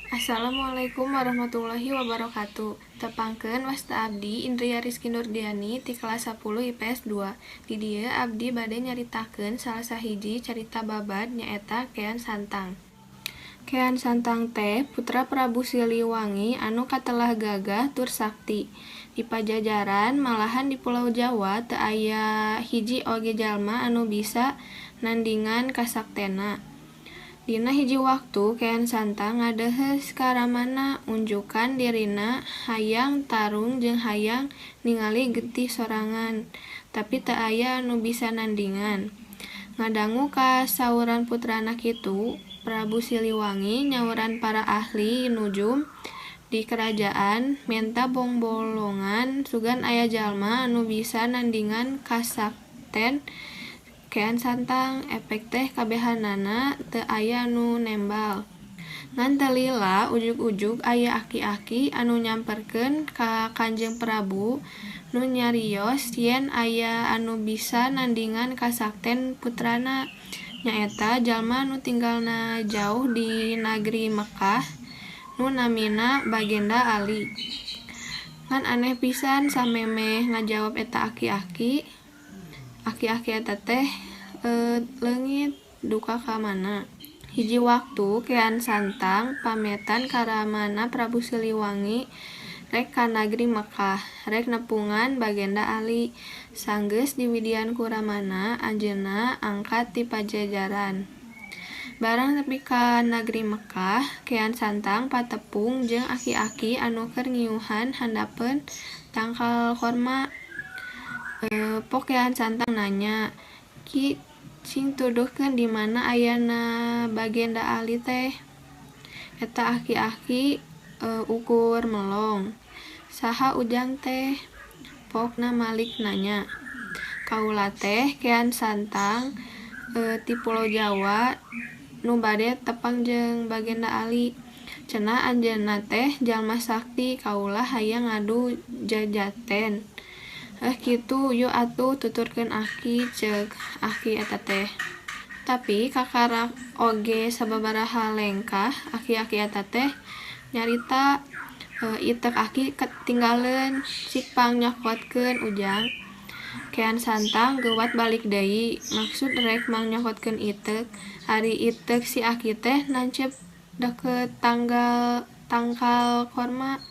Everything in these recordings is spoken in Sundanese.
Assalamualaikum warahmatullahi wabarakatuh. Tepangkeun, wasta abdi Indria Rizky Nurdiani ti kelas 10 IPS 2. Di dieu abdi bade nyaritakeun salah sahiji carita babad, nyaeta Kean Santang. Kean Santang teh putra Prabu Siliwangi anu katelah gagah tur sakti. Di Pajajaran, malahan di Pulau Jawa, teu aya hiji oge jalma anu bisa nandingan kasaktenna. Dina hiji waktu Kean Santang ngadeuheus ka ramana unjukan dirina hayang tarung jeung hayang ningali getih sorangan, tapi teu aya anu bisa nandingan. Ngadangu kasauran putrana kitu, Prabu Siliwangi nyauran para ahli nujum di kerajaan menta bongbolongan sugan aya jalma anu bisa nandingan kasakten Kean Santang. Epek teh kabehanana teu aya nu nembal. Ngan teu lila ujug-ujug aya aki-aki anu nyamperkeun ka Kanjeng Prabu nu nyarios yen aya anu bisa nandingan kasakten putrana, nyaeta jalma anu tinggalna jauh di nagri Mekkah nu namina Bagenda Ali. Ngan aneh pisan, samemeh ngajawab eta aki-aki, aki-aki eta teh leungit duka ka mana. Hiji waktu Kean Santang pametan ka ramana Prabu Siliwangi rek ka nagri Mekkah, rek nepungan Bagenda Ali. Sanggeus diwidian ku ramana, anjeunna angkat ti Pajajaran. Barang nepi ka nagri Mekkah, Kean Santang patepung jeung aki-aki anu keur ngiuhan handapeun tangkal korma. Pok Kean Santang nanya, "Ki, cing tuduhkeun di mana ayana Bagenda Ali teh?" Eta aki-aki ukur melong. "Saha ujang teh?" Pokna malik nanya. "Kaula teh Kean Santang ti Pulo Jawa nu bade tepang jeung Bagenda Ali. Cenah anjeunna teh jalma sakti, kaula hayang ngadu jajaten." "Heuh kitu, yuk atuh tuturkeun aki," ceuk aki eta teh. Tapi kakarak oge sababaraha lengkah aki-aki eta teh nyarita, "Iteuk aki katinggaleun, cik pangnyokotkeun, Ujang." Kean Santang geuwat balik deui maksud rek mangnyokotkeun iteuk, ari iteuk si aki teh nancep deukeut tangkal korma.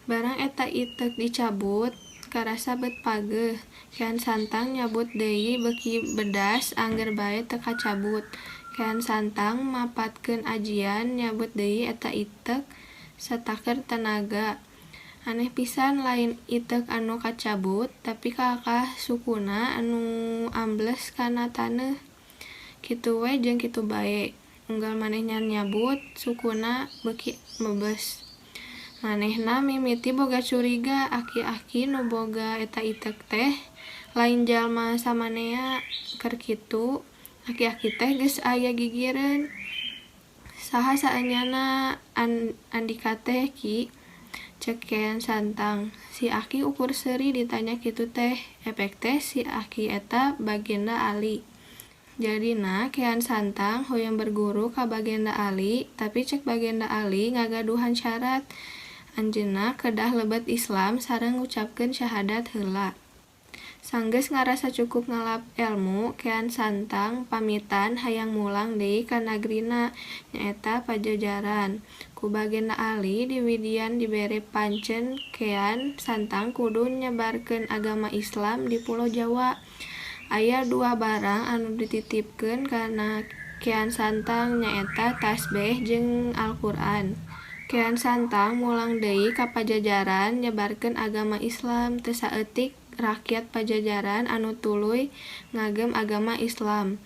Barang eta iteuk dicabut, karasa beut pageuh. Kean Santang nyabut deui beuki bedas, angger bae teu kacabut. Kean Santang mapatkeun ajian, nyabut deui eta iteuk sataker tanaga. Aneh pisan, lain iteuk anu kacabut, tapi kalahka sukuna anu ambles kana taneuh. Kitu we jeung kitu bae, unggal manehna nyabut, sukuna beuki mebes. Manehna mimiti boga curiga aki-aki nu boga eta iteuk teh lain jalma samanea. Keur kitu aki-aki teh geus aya gigireun. "Saha saenyana andika teh, Ki?" ceuk Kean Santang. Si aki ukur seuri ditanya kitu teh, epek teh si aki eta Bagenda Ali. Jadina Kean Santang hoyong berguru ka Bagenda Ali, tapi ceuk Bagenda Ali ngagaduhan syarat, anjeunna kedah lebet Islam sareng ngucapkeun syahadat heula. Sanggeus ngarasa cukup ngalap elmu, Kean Santang pamitan hayang mulang deui ka nagrina, nyaeta Pajajaran. Ku Bagenda Ali diwidian dibere pancen Kean Santang kudu nyebarkeun agama Islam di Pulo Jawa. Aya dua barang anu dititipkeun kana Kean Santang, nyaeta tasbeh jeung Alquran. Kean Santang mulang deui ka Pajajaran nyebarkeun agama Islam. Teu saeutik rakyat Pajajaran anu tuluy ngagem agama Islam.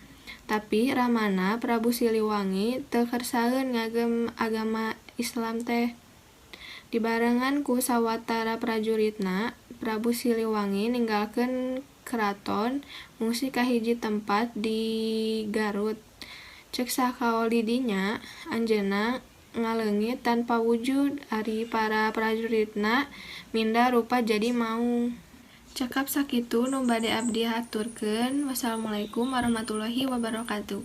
Tapi ramana Prabu Siliwangi teu kersaeun ngagem agama Islam teh. Dibarengan ku sawatara prajuritna, Prabu Siliwangi ninggalkeun keraton, ngungsi ka hiji tempat di Garut. Ceuk sakaol di dinya, anjeunna ngaleungit tanpa wujud, ari para prajuritna minda rupa jadi maung. Cekap sakitu nu bade abdi haturkeun. Wassalamualaikum warahmatullahi wabarakatuh.